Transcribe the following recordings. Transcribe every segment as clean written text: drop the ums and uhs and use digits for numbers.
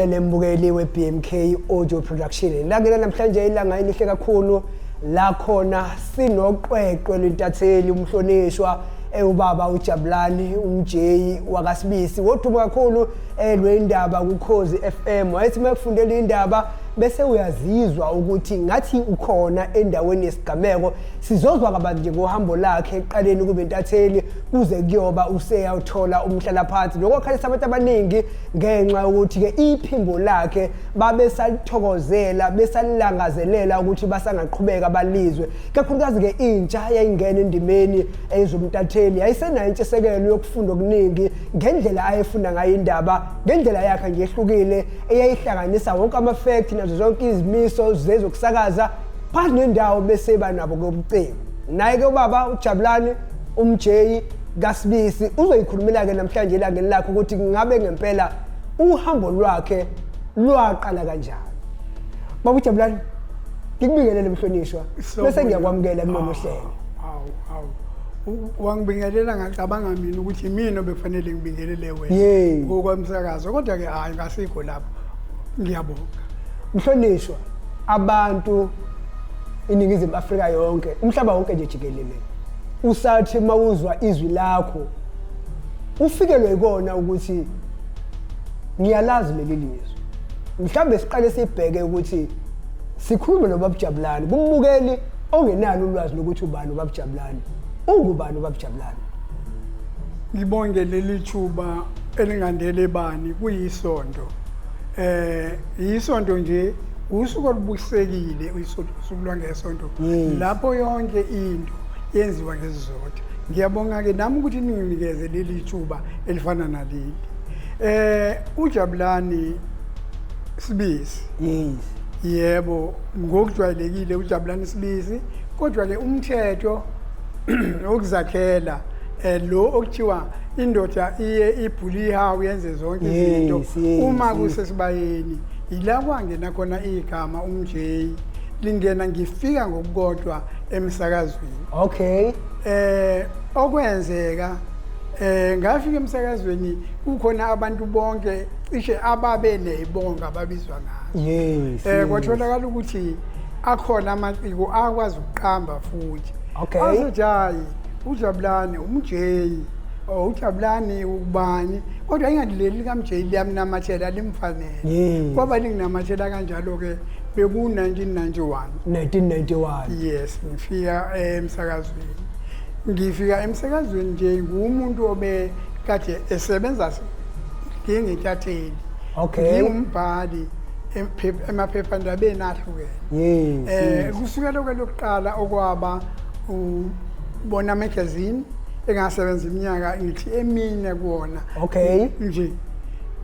Ngikubingelele mbukeli we-BMK Audio Production. Lakela namhlanje ilanga elihle kakhulu la khona sinoqweqwe lwentatheli umhlonishwa ewubaba uJabulani uMjeyi wakaSibisi wodumo kakhulu elwendaba kuKhozi FM. Wayethi uma ekufundela indaba bese uyazizwa ukuthi ngathi ukhona endaweni yesigameko. Sizozwa kabanzi nje ngohambo lakhe ekuqaleni kube intatheli kuze kuyoba useyawuthola umhlalaphansi, nokwakhalisa abantu abaningi ngenxa yokuthi-ke iphimbo lakhe babesalithokozela, besalilangazelela ukuthi basangaqhubeka balizwe. Kakhulukazi-ke intsha yayingena endimeni eyezobuntatheli yayisenayo intshisekelo yokufunda okuningi ngendlela ayefunda ngayo indaba, ngendlela yakhe nje ehlukile eyayihlanganisa wonke ama-fact nazo zonke izimiso zezokusakaza phakathi nendawo bese banabo kobuciko. Naye-ke ubaba uJabulani uMjeyi kaSibisi uzoyikhulumela-ke namhlanje elangeni lakhe ukuthi ngabe ngempela uhambo lwakhe lwaqala kanjani. Baba uJabulani, ngikubingelele mhlonishwa, bese ngiyakwamukela kulolu hlelo. Hawu hawu. Wangibingelela ngacabanga mina ukuthi imina obekufanele ngibingelele wena ngokwamsakazo, kodwa ke hayi ngasikho lapho. Ngiyabonga. Mhlonishwa, abantu iNingizimu Afrika yonke, umhlaba wonke nje jikelele, usathi mawuzwa izwi lakho ufikelwe ikona ukuthi ngiyalazi leli lizwe. Mhlawumbe siqale sibheke ukuthi sikhulume nobaba Jabulani, kumbukeli ongenalo ulwazi lokuthi ubani ubaba Jabulani, ungubani ubaba Jabulani. Ngibonge leli thuba elingandele bani kuyisonto. Isonto nje usuku olubusekile, usuku lwangesonto lapho yonke into yenziwa ngesizotha. Ngiyabonga ke nami ukuthi ninginikeze leli thuba elifana naleli. UJabulani Sibisi. Yebo, ngokujwayelekile uJabulani Sibisi, kodwa ke umthetho okuzakhela lo okuthiwa indoda iye ibhule ihawu yenze zonke izinto uma kusesibayeni, yila kwangena khona igama uMjeyi lingena ngifika ngokukodwa emsakazweni. Okwenzeka ngafika emsakazweni kukhona abantu bonke cishe ababe nezibongo ababizwa ngazo. Kwatholakala ukuthi akhona amaciko akwazi ukuqamba futhi. Azothi hayi uJabulani uMjeyi, uJabulani ubani, kodwa ingathi leli likaMjeyi liyamnamathela limfanele. Kwaba linginamathela kanjalo ke beku 1991. 1991. Yes, ngifika emsakazweni. Ngifika emsakazweni nje ngumuntu obe kade esebenza ngingentateli. Ngingumbhali emaphephandabeni ahlukene. Kusukela kwelokuqala okwaba uBona Magazine engasebenza iminyaka ngithi emine kuwona. Nje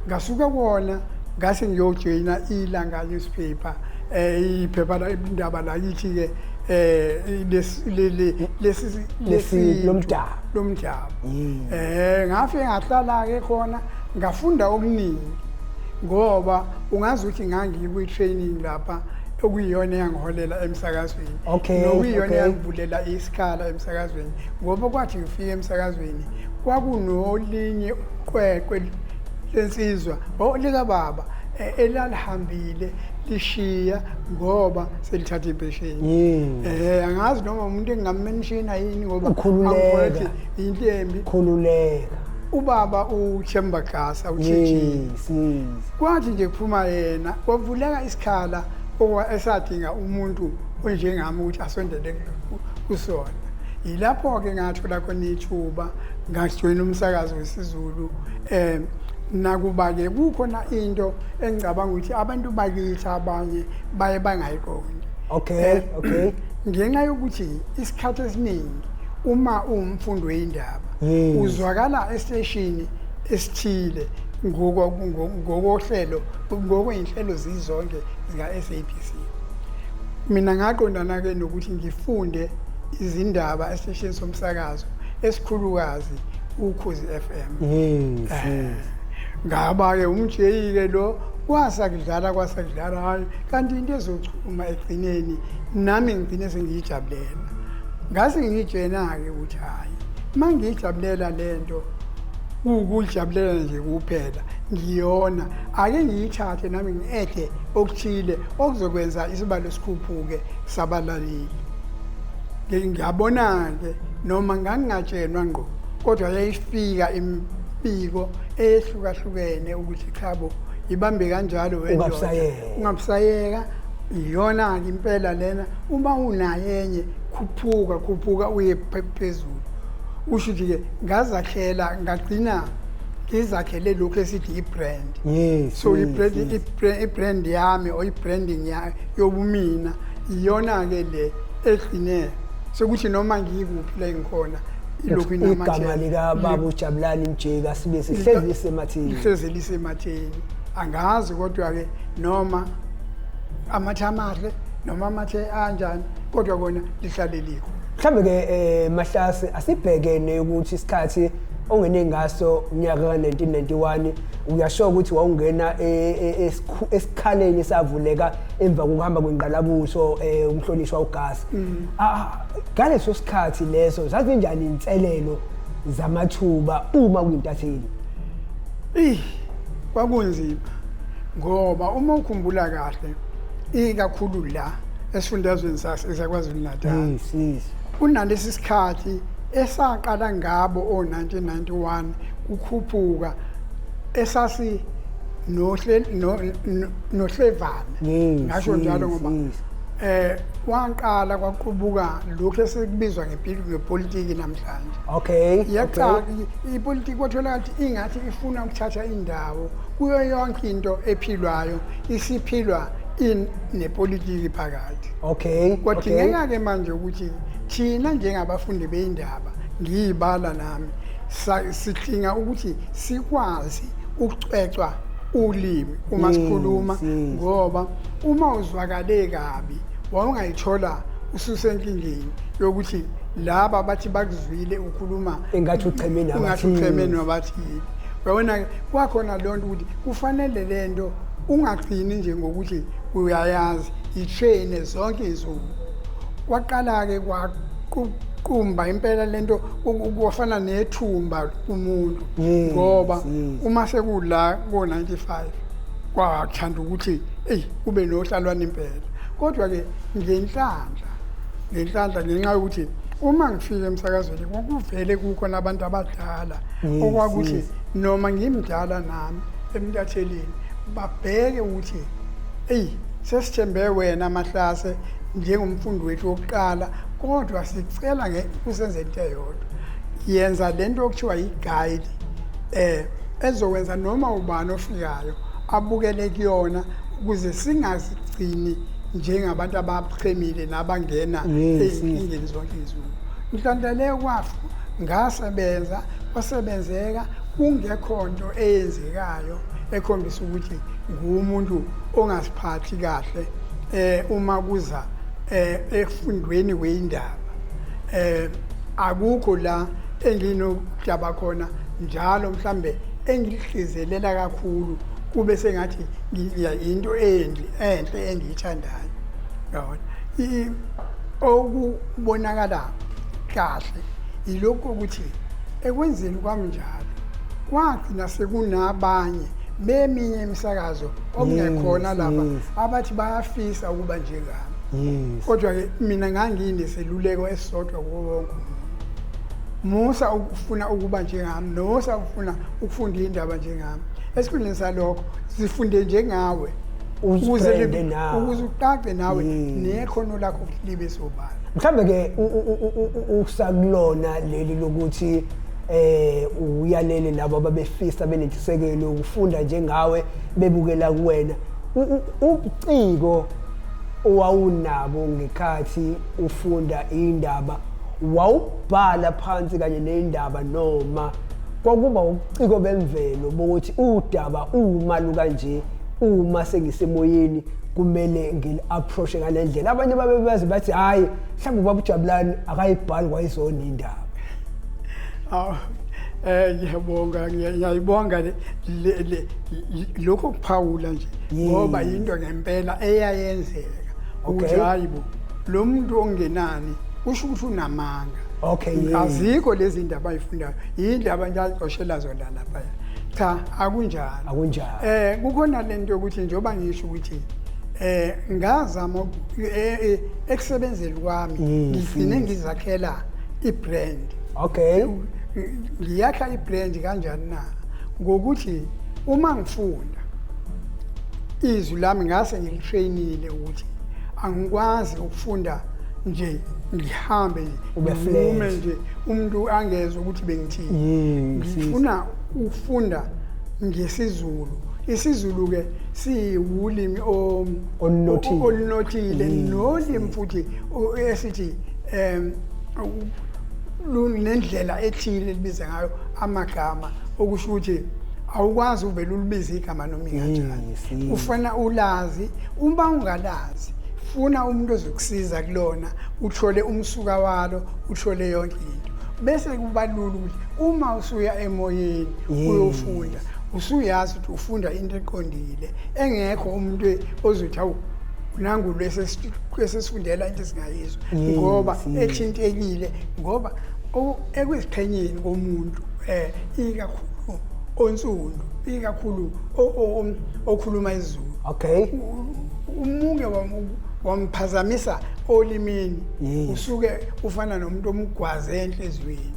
ngasuka kuwona ngase ngiyojoyina Ilanga newspaper, iphepha indaba lakithi ke lesi lesi lomdabu. Lomdabu. Ngafike ngahlala ke khona ngafunda okuningi, ngoba ungazi ukuthi ngangikwi training lapha okuyiyona eyangiholela emsakazweni, nokuyiyona eyangivulela isikhala emsakazweni, ngoba kwathi ngifika emsakazweni kwakunolinye uqweqwe lensizwa likababa elalihambile lishiya ngoba selithatha impesheni. Angazi noma umuntu engingammenshina yini ngoba Ukhululeka. into embi. Khululeka. Ubaba uThemba Gasa uTG. Kwathi nje kuphuma yena kwavuleka isikhala esadinga umuntu onjengami ukuthi asondele kusona. Yilapho-ke ngathola khona ithuba ngajoyina umsakazo wesiZulu. Nakuba-ke kukhona into engicabanga ukuthi abantu bakithi abanye baye bangayiqondi. Ngenxa yokuthi isikhathi esiningi uma uwumfundi weyindaba uzwakala esiteshini esithile ngokohlelo ngokwey'nhlelo zizonke zika-SABC. Mina ngaqondana-ke nokuthi ngifunde izindaba esiteshini somsakazo esikhulukazi Ukhozi FM. Ngaba-ke umjeyi-ke lo kwasa kudlala kwasa kudlala, hayi kanti into ezochuma ekugcineni nami ngigcine sengiyijabulela. Ngase ngiyitshena-ke ukuthi hhayi uma ngiyijabulela le nto Kuwukujabulela nje kuphela ngiyona ake ngiyithathe nami ngi-ede okuthile okuzokwenza isibalo sikhuphuke sabalaleli. Ngiyabona-ke noma ngangingatshenwa ngqo kodwa yayifika imibiko eyehlukahlukene ukuthi chabo ibambe kanjalo wendoda ungabusayeka iyona-ke impela lena uma unayo enye khuphuka khuphuka uye phezulu. Kusho ukuthi-ke ngazakhela ngagcina ngizakhele lokhu esithi i-brand. Yes, So yes, yes. I-brand yami or i-branding yobumina iyona-ke le egcine sekuthi noma ngikuphi la engikhona ilokhu Igama likababa uJabulani Mjeka Sibisi hlezi lisematheni. Lihlezi lisematheni. Angazi kodwa-ke noma amathe amahle noma amathe anjani kodwa kona lihlale likho. Mhlambe ke Mahlase asibhekene ukuthi isikhathi ongene ngaso unyaka ka-1991 uyasho ukuthi wawungena esikhaleni esavuleka emva kokuhamba kwengqalabutho umhlonishwa uGasa. Ngaleso sikhathi leso zazinjani inselelo zamathuba uma kuyintatheli? Ih, kwakunzima ngoba uma ukhumbula kahle ikakhulu la esifundazweni saKwaZulu Natal. Yes. Kunalesi sikhathi esaqala ngabo o-1991 kukhuphuka esasi nohle nohlevane ngasho njalo ngoba kwaqala kwaqubuka lokhu esekubizwa ngepolitiki namhlanje. Yaqala ipolitiki kwathola ukuthi ingathi ifuna ukuthatha indawo kuyo yonke into ephilwayo isiphilwa nepolitiki phakathi. Kwadingeka-ke manje ukuthi thina njengabafundi beyindaba ngiyibala nami sidinga ukuthi sikwazi ukucwecwa ulimi uma sikhuluma ngoba uma uzwakale kabi wawungayithola ususenkingeni yokuthi laba bathi bakuzwile ukhuluma engathi ucheme nabathile, ungathi ucheme nabathile. Uyabona kwakhona leyo nto ukuthi kufanele le nto ungagcini nje ngokuthi uyayazi i-train zonke izinsuku. Kwaqala-ke kwaqumba impela lento kwafana nethumba kumuntu ngoba uma sekula ko-95 kwathanda ukuthi eyi kube nohlalwane impela. Kodwa-ke ngenhlanhla ngenxa yokuthi uma ngifika emsakazweni kwakuvele kukhona abantu abadala okwakuthi noma ngimdala nami emntathelini babheke ukuthi eyi sesithembe wena Mahlase njengomfundi wethu wokuqala kodwa sicela usenze into eyodwa, yenza lento okuthiwa i-guide ezokwenza noma ubani ofikayo abukele kuyona ukuze singazigcini njengabantu abachemile nabangena ey'nkingeni zonke izinsuku. Nhlanhla leyo kwafu ngasebenza kwasebenzeka kungekho nto eyenzekayo ekhombisa ukuthi ngumuntu ongaziphathi kahle uma kuza ekufundweni kweyindaba. Akukho la enginodaba khona njalo mhlambe engihlizelela kakhulu kube sengathi into enhle engiyithandayo. Yabona okubonakala kahle yilokhu ukuthi ekwenzeni kwami njalo kwagcina sekunabanye beminye imisakazo okungekhona lapha abathi bayafisa ukuba njengami. Kodwa-ke mina ngangineseluleko esisodwa kuwo wonke umuntu, musa ukufuna ukuba njengami, nosa ukufuna ukufunda indaba njengami. Esikhundleni salokho sifunde njengawe ukuze uqaqe nawe nekhono lakho libe sobala. Mhlambe ke usakulona leli lokuthi uyalele labo ababefisa benentshisekelo ukufunda njengawe bebukela kuwena, ubuciko owawunabo ngekhathi ufunda indaba wawubhala phansi kanye nendaba noma kwakuba ubuciko bemvelo bokuthi udaba uma lukanje uma sengisemoyeni kumele ngili-approach ngale ndlela? Abanye babe bazi bathi hhayi mhlawumbe ubaba uJabulani akayibhali kwayizona indaba. Ngiyabonga, ngiyayibonga lokho kuphawula nje ngoba yinto ngempela eyayenzeka ukuthi hayi bo lo muntu ongenani Kusho ukuthi unamanga. Okay, yes. Azikho lezi ndaba ayifundayo, yindaba nje aziqoshela zona lapha. Cha, akunjalo. Akunjalo. Kukhona lento yokuthi njengoba ngisho ukuthi ngazama ekusebenzeni kwami ngigcine ngizakhela ibrand. Ngiyakha ibrand kanjani na? Ngokuthi uma ngifunda izwi lami ngase ngilitrainile ukuthi angikwazi ukufunda nje ngihambe nje Ube ngivume flat. nje umuntu angezwe ukuthi bengithini. Ngifuna ukufunda ngesiZulu. IsiZulu ke siwulimi Olunothile. olunothile nolimi futhi esithi lunendlela ethile elibiza ngayo amagama, okusho ukuthi awukwazi uvele ulibize igama noma inganjani. Ufana ulazi, uma ungalazi funa umuntu ozokusiza kulona, uthole umsuka walo, uthole yonke into, bese kuba lula ukuthi uma usuya emoyeni uyofunda usuyazi ukuthi ufunda into eqondile, engekho umuntu ozothi awu nangu lwesesifundela into esingayizwa ngoba ethintekile, ngoba ekuziqhenyeni komuntu ikakhulu onsundu, ikakhulu okhuluma isiZulu. Umuke wamphazamisa olimini, usuke ufana nomuntu omgwaze enhliziyweni,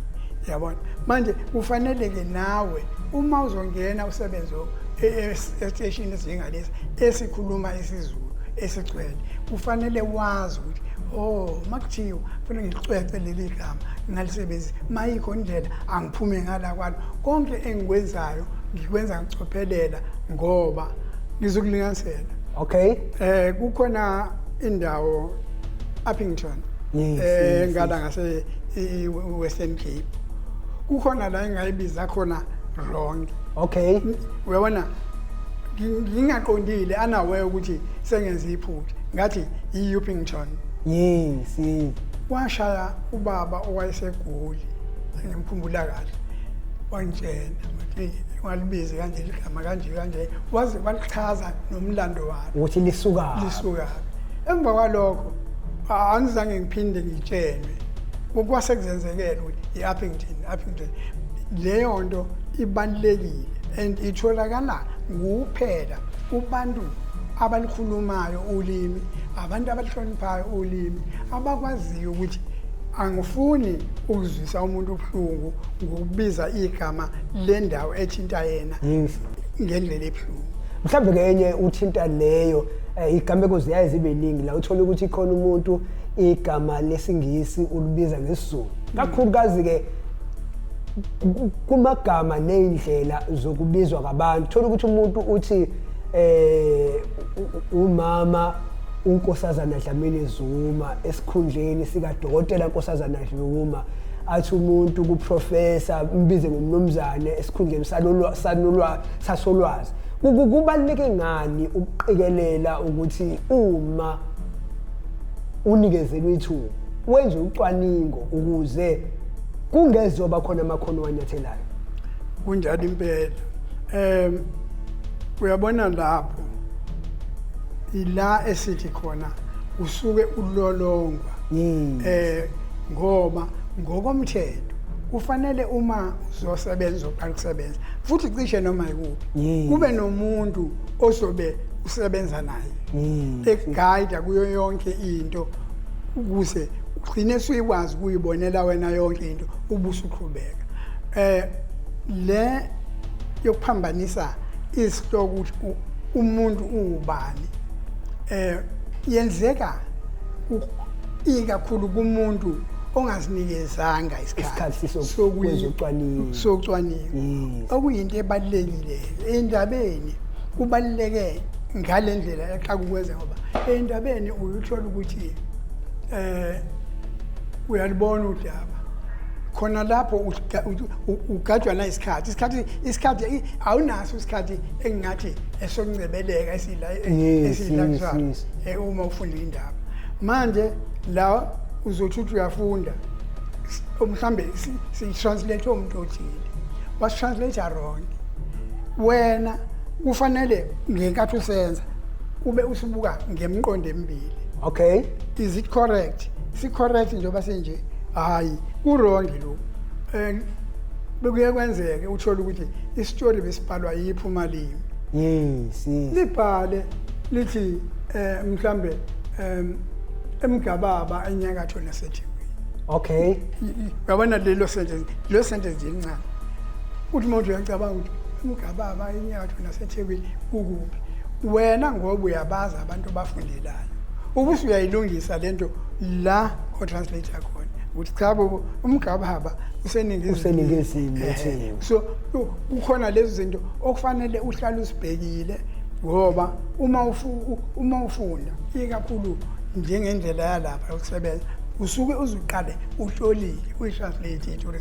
yabona. Manje kufanele-ke nawe uma uzongena usebenze esiteshini esinjengalesi esikhuluma isiZulu esigcwele, kufanele wazi ukuthi oh, makuthiwa kufanele ngicwece leli gama ngingalisebenzisi, mayikho indlela angiphume ngala kwalo. Konke engikwenzayo ngikwenza ngicophelela ngoba ngizokulinganisela. Kukhona indawo Upington, ngala ngase Western Cape, kukhona la engayibiza khona wrong. Uyabona, ngingaqondile anawe ukuthi sengenza iphutha, ngathi i-Upington. Washaya ubaba owayeseGoli, ngimkhumbula kahle, wangitshela wathi walibize kanje ligama kanje kanje, waze walichaza nomlando walo ukuthi lisuka lisuka. Emva kwalokho angizange ngiphinde ngitshelwe, kwase kuzenzekela ukuthi i-Upington, Upington. Leyo nto ibalulekile and itholakala kuphela kubantu abalikhulumayo ulimi, abantu abalihloniphayo ulimi, abakwaziyo ukuthi angifuni ukuzwisa umuntu ubuhlungu ngokubiza igama lendawo ethinta yena ngendlela ebuhlungu. Mhlawumbe ke enye uthinta leyo, igameko ziyaye zibe ningi la uthola ukuthi khona umuntu igama lesingisi ulibiza ngesiZulu, kakhulukazi ke kumagama ney'ndlela zokubizwa kwabantu. Thola ukuthi umuntu uthi umama uNkosazana Dlamini Zuma esikhundleni sikadokotela Nkosazana Zuma, athi umuntu kuprofessor mbize ngomnumzane esikhundleni sasolwazi. Kubaluleke ngani ukuqikelela ukuthi uma unikezelwe ithuba wenze ucwaningo ukuze kungezoba khona amakhono owanyathelayo? Kunjalo impela. Uyabona lapho ila esithi khona usuke ulolongwa, ngoba ngokomthetho kufanele uma uzosebenza uqala ukusebenza futhi cishe noma ikuphi kube nomuntu ozobe usebenza naye ekuguide kuyo yonke into, ukuze ugcine usuyikwazi ukuyibonela wena yonke into ubusuqhubeka. Le yokuphambanisa isihloko ukuthi umuntu uwubani yenzeka ikakhulu kumuntu ongazinikezanga isikhathi kwezocwaningo. Socwaningo, okuyinto ebalulekile endabeni. Kubaluleke ngale ndlela exaka ukwenza, ngoba endabeni uyuthola ukuthi uyalibona udaba khona lapho ugajwa na isikhathi, isikhathi awunaso isikhathi engingathi esokuncebeleka esila esiyi-luxury uma ufunda indaba. Manje la uzothi uthi uyafunda, mhlambe siyi-translate umuntu othile wasitranslate wrong, wena kufanele ngenkathi usenza ube usibuka ngemiqondo emibili. Is it correct? Si-correct njengoba sinje? Hhayi, ku-wrong lokhu. Bekuye kwenzeke uthole ukuthi isitori besibhalwa yiphuma limi. Yes. Libhale lithi mhlambe emgababa enyakatho naseThekwini. Uyabona lelo sentence, lo sentence elincane. Uthi uma uthi uyacabanga ukuthi emgababa enyakatho naseThekwini kukuphi? Wena ngoba uyabazi abantu abafundelayo. Ubuse uyayilungisa lento la o-translator khona. Ukuthi cha bo, umgababa useningizimu. Useningizimu yeTheku. So kukhona lezi zinto okufanele uhlale usibhekile, ngoba uma ufunda ikakhulu njengendlela yalapha yokusebenza, usuke uzuqale uhlolile, uyi-translate into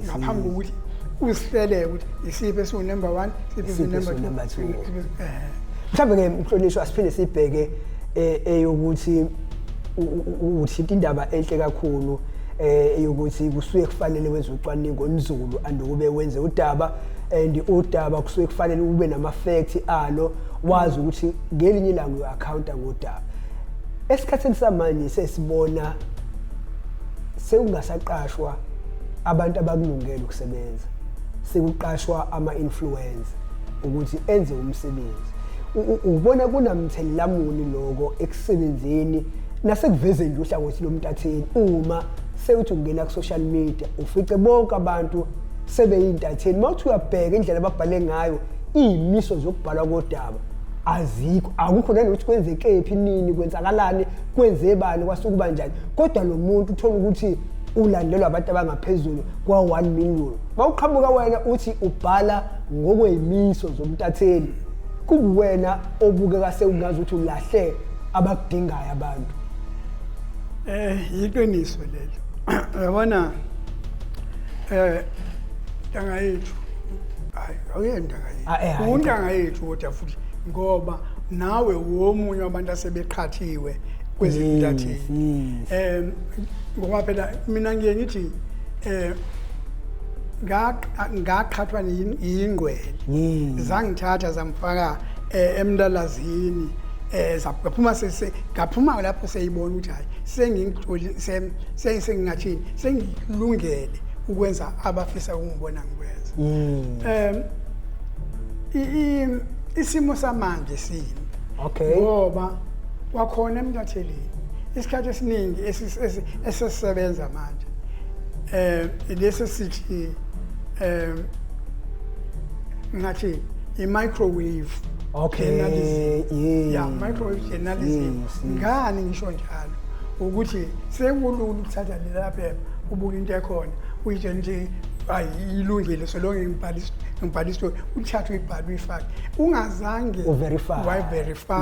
ngaphambi kokuthi usihlele ukuthi isiphi esiwu-number 1, isiphi Isiphi esiwu-number 2, esiwu-number 2. isiphi. Mhlawumbe-ke mhlonishwa, asiphinde sibheke eyokuthi uthinta indaba enhle kakhulu, eyokuthi kusuke kufanele wenze ucwaningo olunzulu and ukube wenze udaba, and udaba kusuke kufanele ube nama-facts alo, wazi ukuthi ngelinye ilanga uyo-accounta ngodaba. Esikhathini samanje sesibona sekungasaqashwa abantu abakulungele ukusebenza, sekuqashwa ama-influencer ukuthi enze umsebenzi. Ubona kunamthelela muni lokho ekusebenzeni nasekuvezeni nje uhlangothi lomntatheli, uma sewuthi ungena ku-social media ufice bonke abantu sebeyintatheli, uma uthi uyabheka indlela ababhale ngayo, iy'miso zokubhalwa kodaba azikho, akukho nanokuthi kwenzekephi, nini, kwenzakalani, kwenze bani, kwasuke kuba njani, kodwa lo muntu uthola ukuthi ulandelwa abantu abangaphezulu kwa-1 million. Mawuqhamuka wena uthi ubhala ngokwey'miso zomntatheli, kubuwena obukeka sekungazi ukuthi ulahle abakudingayo abantu. Yiqiniso lelo. Uyabona, ntanga yethu, hayi, awuyena ntanga yethu. Hhayi. Untanga yethu kodwa futhi, ngoba nawe womunye wabantu asebeqhathiwe kwezemntatheli. Ngoba phela mina ngiye ngithi ngaqhathwa yingqwele. Zangithatha zamfaka emndalazini, ngaphuma sese ngaphuma lapho seyibona ukuthi hayi, sengingathini, sengilungele ukwenza abafisa ukungibona ngikwenza. Isimo samanje simi. Ngoba kwakhona emntathelini isikhathi esiningi esisebenza manje, lesi sithi ngathi i-microwave journalism. Yeah, microwave journalism. Ngani ngisho njalo? Ukuthi sekulula ukuthatha lela phepha, ubuke into ekhona, uyitshele nje hayi ilungile, so long ngibhala isitori, uthathe uyibhale uyifake ungazange U-verify. Wayi-verifya,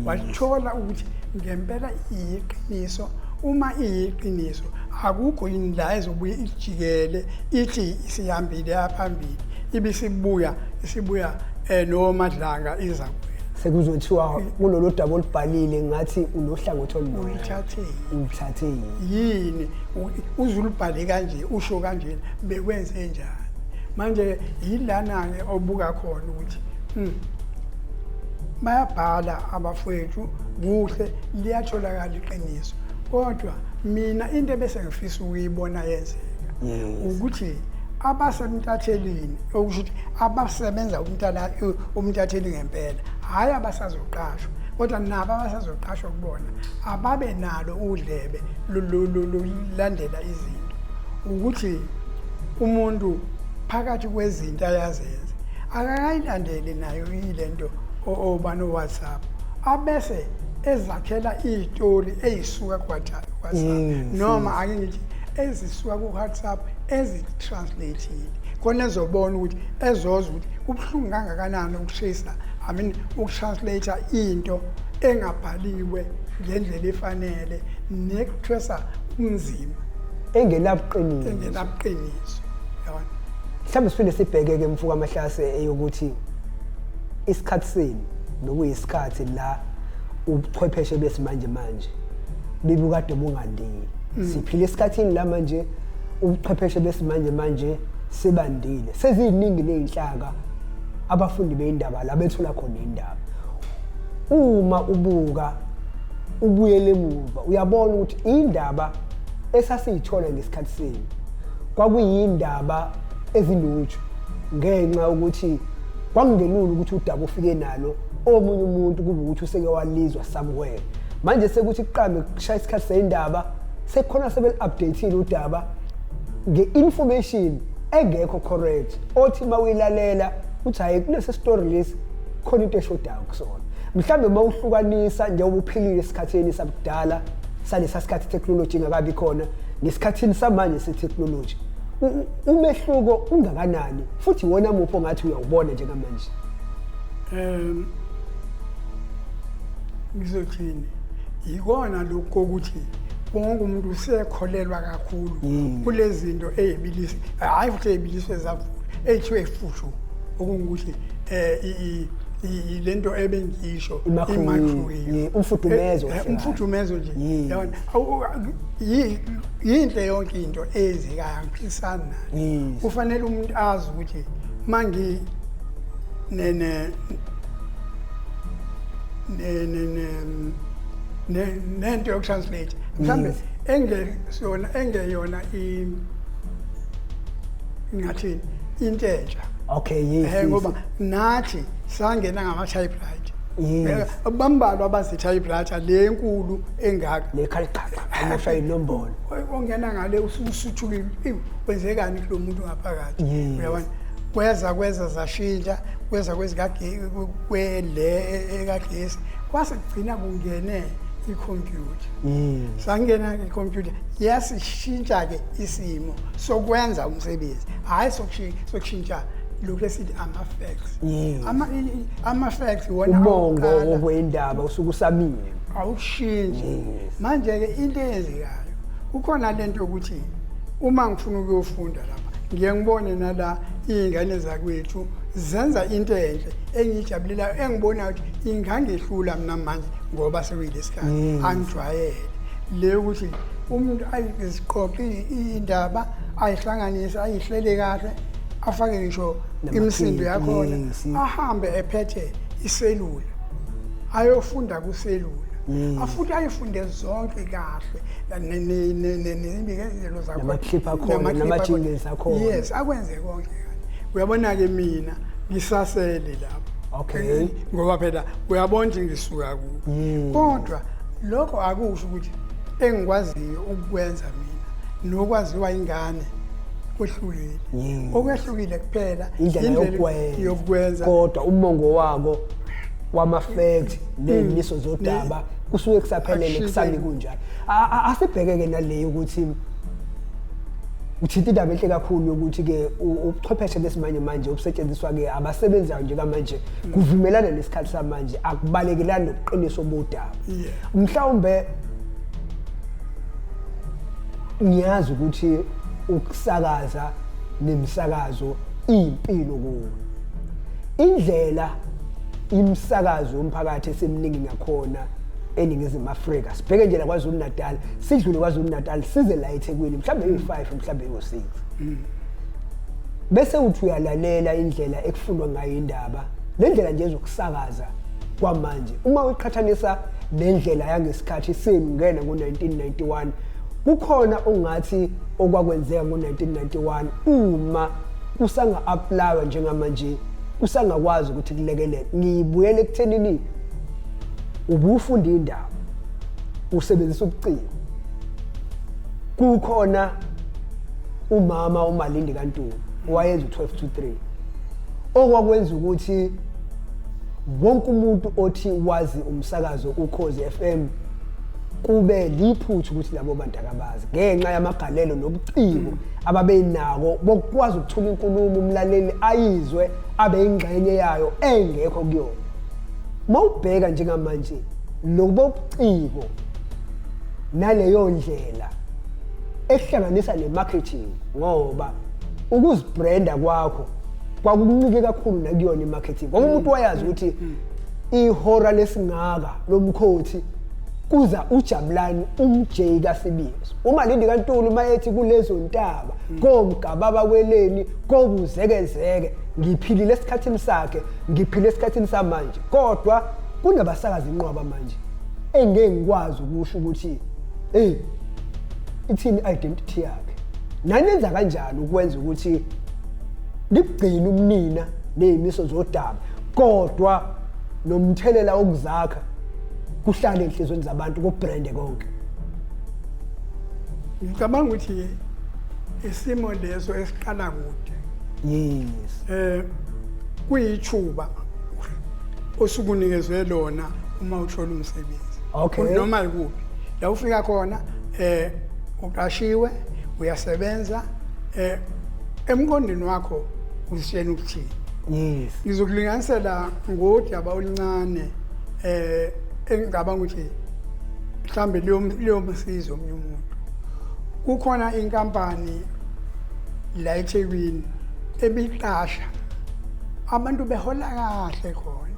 wathola ukuthi ngempela iyiqiniso. Uma iyiqiniso, akukho yini la ezobuye ijikele ithi isihambile yaphambili, ibisibuya isibuya nomadlanga iza kuwena. Sekuzothiwa kulolu daba olubhalile ngathi unohlangothi olulodwa. Ulithathe. Ulithathe yini? Yini uze ulubhale kanje, usho kanje, bekwenze njani? Manje yilana-ke obuka khona ukuthi bayabhala abafowethu kuhle, liyatholakala iqiniso, kodwa mina into ebese ngifisa ukuyibona yenzeka ukuthi abasemntathelini, okusho ukuthi abasebenza umntatheli ngempela, hhayi abasazoqashwa, kodwa nabo abasazoqashwa kubona ababe nalo udlebe lulandela izinto, ukuthi umuntu phakathi kwezinto ayazenza akakayilandeli nayo ilento oba no-WhatsApp, abese ezakhela iy'tori ey'suka ku-WhatsApp, noma ake ngithi ezisuka ku-WhatsApp ezi-translate-ile khona, ezobona ukuthi ezozwa ukuthi kubuhlungu kangakanani ukushisa, I mean uku-translate into engabhaliwe ngendlela efanele nekuthwesa umzimba engenabuqiniso. Engenabuqiniso, yabona. Mhlawumbe siphinde sibheke-ke, mfuka Mahlase, eyokuthi isikhathi senu bekuyisikhathi la ubuchwepheshe besimanje manje bebukade bungandile. Siphila esikhathini la manje ubuchwepheshe besimanje manje sebandile, seziningi ney'nhlaka abafundi beyindaba la bethola khona indaba. Uma ubuka Ubuyele emuva uyabona ukuthi indaba esasiyithola ngesikhathi senu kwakuyindaba eziluju ngenxa yokuthi kwakungelula ukuthi udaba ufike nalo omunye umuntu kube ukuthi useke walizwa somewhere. Manje sekuthi kuqambe kushaya isikhathi seyindaba, sekukhona sebeli-update-ile udaba nge-information engekho correct, othi uma uyilalela uthi hhayi, kulesi story lesi khona into eshodayo kusona. Mhlawumbe uma uhlukanisa njengoba uphilile esikhathini sakudala salesa sikhathi technology ingakabi khona nesikhathini samanje se-technology, umehluko ungakanani futhi iwona muphi ongathi uyawubona njengamanje? Ngizothini, yikona lokhu kokuthi wonke umuntu usekholelwa kakhulu kulezi zinto ey'bilisi, hhayi futhi ey'biliswe zavula, ey'thiwe fushu, okungukuthi um lento ebengisho i-microwave, umfudumezo. Umfudumezo nje. Yabona, yinhle yonke into eyenzekayo, angiphikisani nayo. Kufanele umuntu azi ukuthi mangi ne ne ne ne ne nento yoku-translate mhlambe engesiyona, engeyona, ngathini, into entsha. Ngoba nathi sangena ngama-typewriter. Bambalwa abazi-typewriter le enkulu engaka. Lekhaliqhaqa amosha inombolo. Ongena ngale usuthukile, kwenzekani kulo muntu ngaphakathi? Uyabona, kweza zashintsha, kweza kwele ekagesi, kwase kugcina kungene ikhompyutha. Sangena ikhompyutha, yasishintsha-ke isimo sokwenza umsebenzi, hhayi sokushintsha lokhu esithi ama-facts. Ama-facts iwona umongo wokwendaba usuke usamile. Awushintshi. Manje-ke into eyenzekayo, kukhona lento yokuthi uma ngifuna ukuyofunda lapha, ngiye ngibone nala iy'ngane zakwethu zenza into enhle engiyijabulelayo, engibonayo ukuthi ingangehlula mina manje ngoba sekuyilesikhathi. Angijwayele le ukuthi umuntu ayiziqoqe iy'ndaba, ayihlanganise, ayihlele kahle, afake ngisho imisindo yakhona, ahambe ephethe iselula, ayofunda kuselula, afuthi ayifunde zonke kahle nemikezelo zakho, nama-clip akhona, nama-jingles akhona. Yes, akwenze konke kahle. Uyabona-ke, mina ngisasele lapho. Ngoba phela uyabona ukuthi ngisuka kuphi, kodwa lokho akusho ukuthi engikwaziyo ukukwenza mina nokwaziwa ingane kwehlukile. Okwehlukile kuphela indlela yokwenza. Yokwenza. Kodwa umongo wako wama-fact ney'miso zodaba kusuke kusaphelele. Akushintsheki. Kusami kunjalo. Asibheke-ke naleyo ukuthi uthinta indaba enhle kakhulu yokuthi-ke ubuchwepheshe besimanje manje obusetshenziswa-ke abasebenzayo njengamanje kuvumelana nesikhathi samanje, akubalekelani nobuqiniso bodaba. Mhlawumbe ngiyazi ukuthi ukusakaza nemisakazo iyimpilo kuwe. Indlela imisakazo yomphakathi eseminingi ngakhona eNingizimu Afrika, sibheke nje la KwaZulu Natal, sidlule KwaZulu Natal size la eThekwini, mhlawumbe eyi-5, mhlawumbe eyi-6, bese uthi uyalalela indlela ekufundwa ngayo indaba, le ndlela nje ezokusakaza kwamanje, uma uyiqhathanisa nendlela yangesikhathi senu ngena ngo-1991, kukhona ongathi okwakwenzeka ngo-1991 uma kusanga-applywa njengamanje kusangakwazi ukuthi kulekelele? Ngiyibuyele ekuthenini ubufunda indaba usebenzisa ubuciko, kukhona umama uMalindi kaNtuli owayenza u-12 to 3, okwakwenza ukuthi wonke umuntu othi wazi umsakazo Ukhozi FM kube liphutha ukuthi labo bantu akabazi, ngenxa yamagalelo nobuciko ababenako bokukwazi ukuthula inkulumo, umlaleli ayizwe, abe ingxenye yayo engekho kuyona. Mawubheka njengamanje lobo buciko naleyo ndlela ehlanganisa ne-marketing, ngoba ukuzibranda kwakho kwakuncike kakhulu nakuyona i-marketing, ngoba umuntu wayazi ukuthi ihora lesingaka lomkhothi kuza uJabulani umJ kaSibisi, uMalindi kaNtuli, uma ethi kulezo ntaba komgababa kweleni kobuzekezeke. Ngiphilile esikhathini sakhe, ngiphile esikhathini samanje, kodwa kunabasakazi inqwaba manje. Engeke ngikwazi ukusho ukuthi hey, ithini identity yakhe. Nanenza kanjani ukwenza ukuthi libugcine umnina nezimiso zodaba, kodwa nomthelela wokuzakha kuhlale enhlizweni zabantu, kubrande konke? Ngicabanga ukuthi isimo leso esiqala kude. Kuyithuba osukunikezwe lona uma uthola umsebenzi. Noma ikuphi la ufika khona, uqashiwe, uyasebenza, emqondweni wakho uzitshena ukuthini. Ngizokulinganisela ngodaba oluncane engicabanga ukuthi mhlambe liyomsiza omunye umuntu. Kukhona inkampani la eThekwini ebiqasha abantu, behola kahle khona.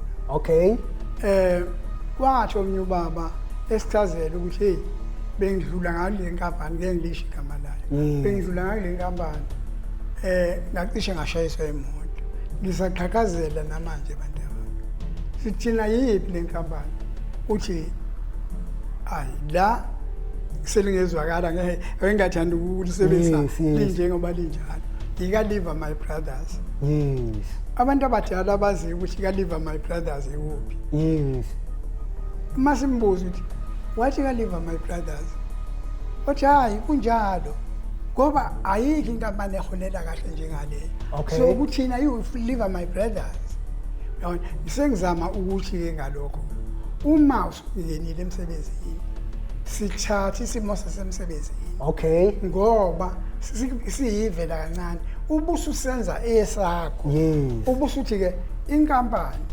Wathi omunye ubaba esichazela ukuthi, hey, bengidlula ngale nkampani, ngeke ngilisho igama layo. Bengidlula ngale nkampani, ngacishe ngashayiswa imoto, ngisaqhaqhazela namanje bantu abantu. Sithina yiphi le nkampani? Uthi ayi, la selingezwakala, ngeke engathanda ukulisebenzisa linjengoba linjalo, ika-Lever My Brothers. Abantu abadala bazi ukuthi ika-Lever My Brothers ikuphi. Uma simbuza ukuthi wathi ka-Lever My Brothers, wathi hayi, kunjalo, ngoba ayikho inkampani eholela kahle njengaleyo. So kuthina you-Lever My Brothers. Yabona, sengizama ukuthi-ke ngalokho, uma usungenile emsebenzini, sithathe isimo sasemsebenzini ngoba siyivela kancane, ubususenza esakho. Ubusuthi-ke inkampani,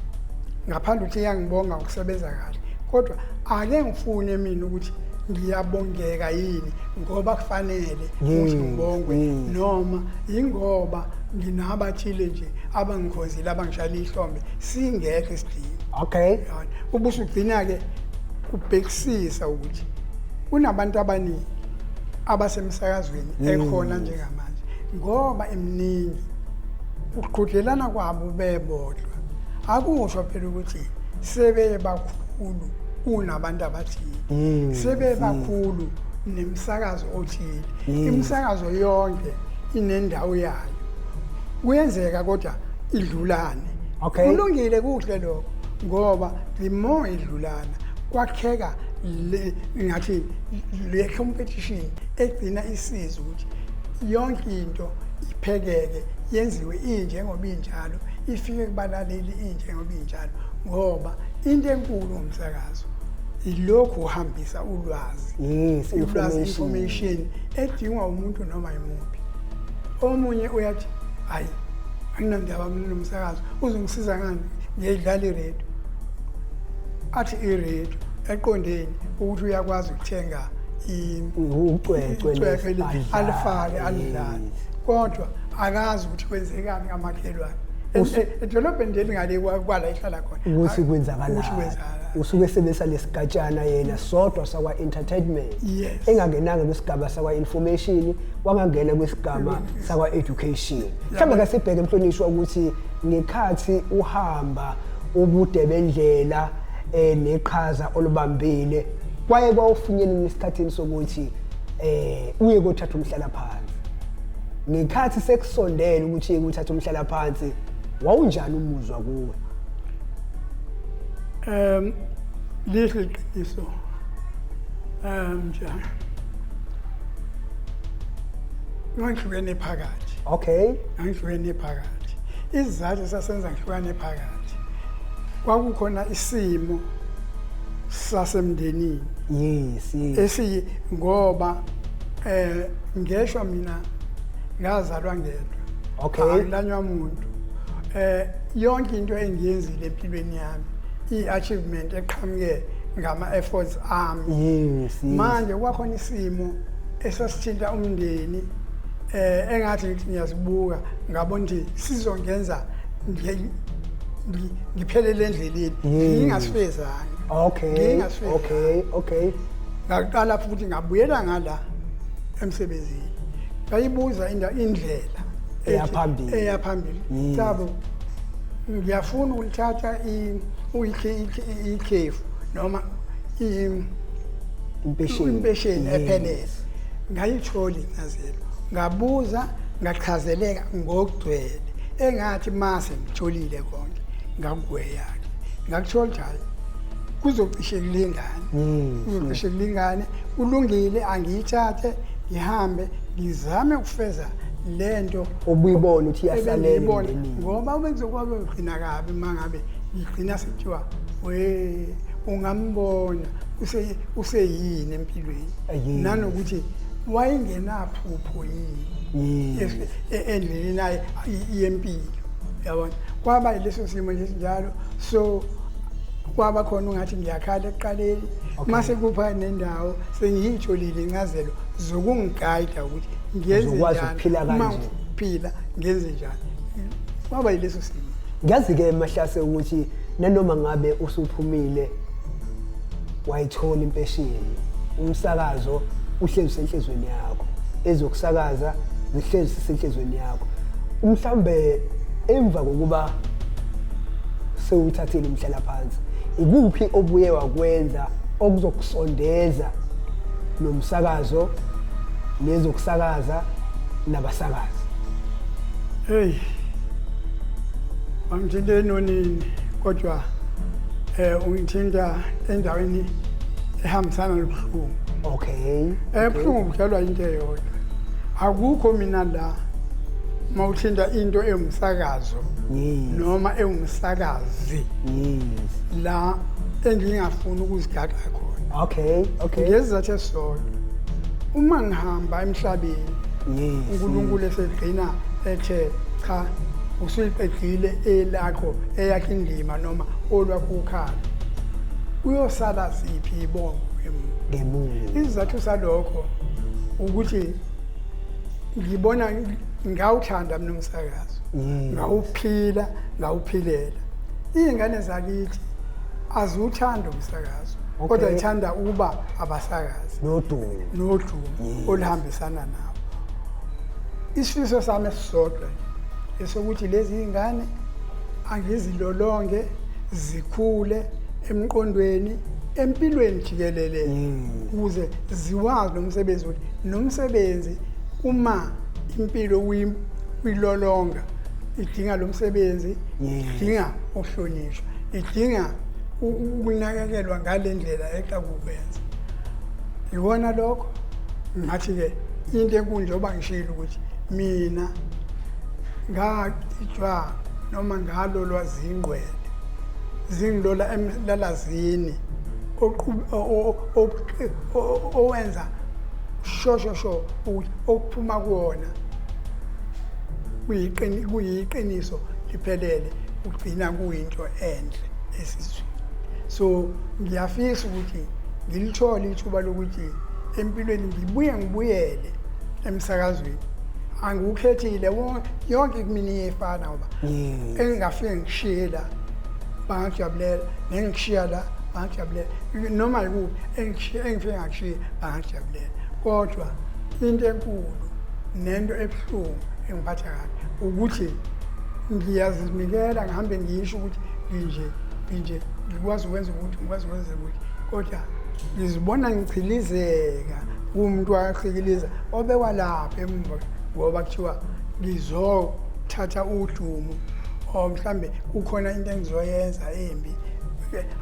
ngaphandle ukuthi iyangibonga ukusebenza kahle, kodwa ake ngifune mina ukuthi ngiyabongeka yini ngoba kufanele ukuthi ngibongwe, noma yingoba nginabathile nje abangikhonzile, abangishayela ihlombe singekho isidingo. Yabona, ubusugcina-ke ubhekisisa ukuthi kunabantu abaningi abasemsakazweni ekhona njengamanje, ngoba iminingi ukuqhudelana kwabo bebodwa akusho phela ukuthi sebeye bakhulu kunabantu abathile, sebe bakhulu nemsakazo othile. Imisakazo yonke inendawo yayo, kuyenzeka kodwa idlulane. Kulungile, kuhle lokho, ngoba the more idlulana kwakheka le, ngathi le competition egcina isiza ukuthi yonke into iphekeke, yenziwe injengoba injalo, ifike kubalaleli injengoba injalo, ngoba into enkulu ngomsakazo ilokhu uhambisa ulwazi. Ulwazi, information. Information edingwa umuntu noma yimuphi. Omunye uyathi, hayi, anginandaba mina nomsakazo, uzongisiza ngani, ngiyayidlala iredio. Athi iredio eqondeni ukuthi uyakwazi ukuthenga ucwecwe icwecwe alidlale. Alifake alidlale, kodwa akazi ukuthi kwenzekani kamakhelwane edolobheni nje elingale kwala ihlala khona. Ukuthi kwenzakalani. Ukuthi kwenzakalani. Usuke esebenzisa lesigatshana yena sodwa sakwa-entertainment, engangenanga kwisigaba sakwa-information, wangangena kwisigaba sakwa-education. Mhlawumbe kasibheke, mhlonishwa, ukuthi ngekhathi uhamba ubude bendlela neqhaza olubambile, kwaye kwawufinyelela esikhathini sokuthi uye kothatha umhlalaphansi. Ngekhathi sekusondele ukuthi uye kuthatha umhlalaphansi, wawunjani umuzwa kuwe? Lihle iqiniso, njani, ngangihlukene phakathi. Ngangihlukene phakathi. Isizathu sasenza ngihlukane phakathi, kwakukhona isimo sasemndenini esi ngoba ngeshwa mina ngazalwa ngedwa. Angilanywa muntu. Yonke into engiyenzile empilweni yami i-achievement eqhamuke ngama-efforts ami. Manje kwakhona isimo esasithinta umndeni, engathi ngithi ngiyasibuka, ngabona ukuthi sizongenza ngiphelele endleleni ngingasifezanga. Ngingasifezanga. Ngaqala futhi ngabuyela ngala emsebenzini, ngayibuza indlela Eya phambili. Eya phambili. Chabo, ngiyafuna ukulithatha ikhefu noma Impesheni. Impesheni ephelele. Ngayithola incazelo, ngabuza, ngachazeleka ngokugcwele. Engathi mase ngitholile konke, ngakugweya-ke, ngakuthola ukuthi hhayi, kuzocishe kulingane, kuzocishe kulingane, kulungile, angiyithathe ngihambe ngizame ukufeza lento obuyibona ukuthi iyasalela ebengiyibona. Emndenini. Ngoba ube ngizokwazi ukugcina kabi uma ngabe ngigcina sekuthiwa we ungambona useyini empilweni, nanokuthi wayengenaphupho yini endleleni naye yempilo, yabona. Kwaba yileso simo nje esinjalo. So kwaba khona ungathi ngiyakhala ekuqaleni, mase kupha nendawo sengiyitholile incazelo zokungigayida ukuthi ngenze Uzokwazi njani ukuphila uma kanje. ngiphila, ngenze njani. Kwaba yileso simo. Ngiyazi-ke, Mahlase, ukuthi nanoma ngabe usuphumile wayithola impesheni, umsakazo uhlezi usenhlizweni yakho, ezokusakaza zihlezi zisenhlizweni yakho. Mhlawumbe emva kokuba sewuthathile umhlalaphansi, ikuphi obuye wakwenza okuzokusondeza nomsakazo nezokusakaza nabasakazi? Hey, wangithinta enonini, kodwa ungithinta endaweni ehambisana nobuhlungu. Ubuhlungu budalwa into eyodwa. Akukho mina la mawuthinta into ewumsakazo noma ewumsakazi la engingafuni ukuzigaxa khona. Ngesizathu esisodwa, uma ngihamba emhlabeni, uNkulunkulu esegcina ethe cha, usuyiqedile elakho, eyakho indima noma olwakho ukhala, kuyosala siphi ibongo emuva? Ngemuva. Isizathu salokho ukuthi ngibona ngawuthanda mina umsakazo, ngawuphila, ngawuphilela. Iy'ngane zakithi aziwuthandi umsakazo, kodwa ithanda ukuba abasakazi nodumo. Nodumo oluhambisana nawo. Isifiso sami esisodwa nje esokuthi lezi iy'ngane angizilolonge zikhule emqondweni, empilweni jikelele, ukuze ziwazi lo msebenzi, ukuthi nomsebenzi uma impilo uyilolonga idinga lo msebenzi, idinga ukuhlonishwa, idinga ukunakekelwa ngale ndlela exakukwenza iwona lokho. Ngathi-ke into enkulu, njengoba ngishilo ukuthi mina ngacijwa noma ngalolwa zingqwele, zingilola emlalazini owenza sho ukuthi okuphuma kuwona kuyiqiniso liphelele, kugcina kuyinto enhle esizweni. So ngiyafisa ukuthi ngilithole ithuba lokuthi empilweni ngibuye ngibuyele emsakazweni. Angiwukhethile, yonke kumina iyefana, ngoba engingafike ngishiye la bangakujabulela, nengishiya la bangakujabulela, noma yikuphi engifike ngakushiya bangakujabulela. Kodwa into enkulu nento ebuhlungu engiphatha kabi ukuthi ngiyazinikela, ngihambe ngisho ukuthi nginje nginje, ngikwazi ukwenza ukuthi, ngikwazi ukwenza ukuthi, kodwa ngizibona ngichilizeka kumuntu wachikiliza obekwa lapha emuva, ngoba kuthiwa ngizothatha udumo or mhlambe kukhona into engizoyenza embi.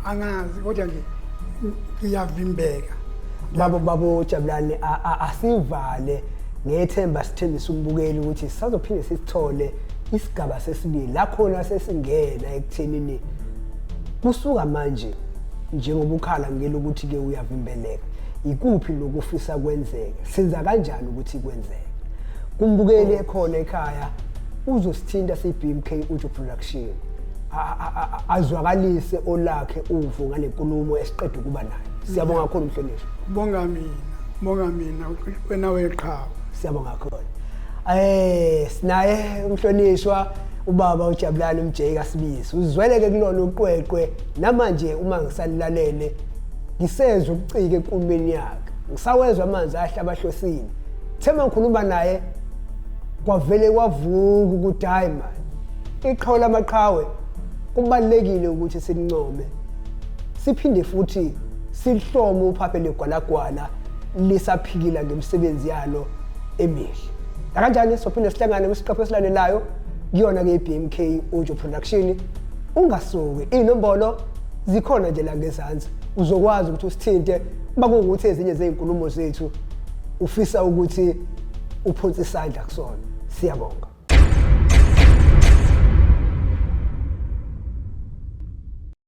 Angazi, kodwa nje ngiyavimbeka. Babo Jabulani, asivale ngethemba, sithembise umbukeli ukuthi sisazophinde sisithole isigaba sesibili la khona sesingena ekuthenini kusuka manje, njengoba ukhala ngelokuthi-ke uyavimbeleka, ikuphi lokufisa kwenzeke, senza kanjani ukuthi kwenzeke. Kumbukeli ekhona ekhaya uzosithinta siyi-BMK Uju Production, azwakalise olakhe uvo ngale nkulumo esiqeda ukuba nayo. Siyabonga kakhulu, mhlonishwa. Bonga mina, bonga mina wena weqhawe. Siyabonga kakhulu. Sinaye umhlonishwa ubaba uJabulani uMJ kaSibisi. Uzweleke kulona uqweqwe. Namanje uma ngisalilalele ngisezwe ukucika enkulumeni yakhe, ngisawezwa amanzi ahlabahlosile. Thema ngikhuluma naye kwavele kwavuka ukuthi hayi man, iqhawe lamaqhawe kubalulekile ukuthi silincome, siphinde futhi. Sihlome uphaphe legwalagwala lisaphikila ngemisebenzi yalo emihle. Nakanjani sophinde sihlangane kwisiqephu esilandelayo kuyona-ke i-BMK Audio Production. Ungasuki, iy'nombolo zikhona nje la ngezansi, uzokwazi ukuthi usithinte uma kuwukuthi ezinye zey'nkulumo zethu ufisa ukuthi uphonse isandla kusona. Siyabonga.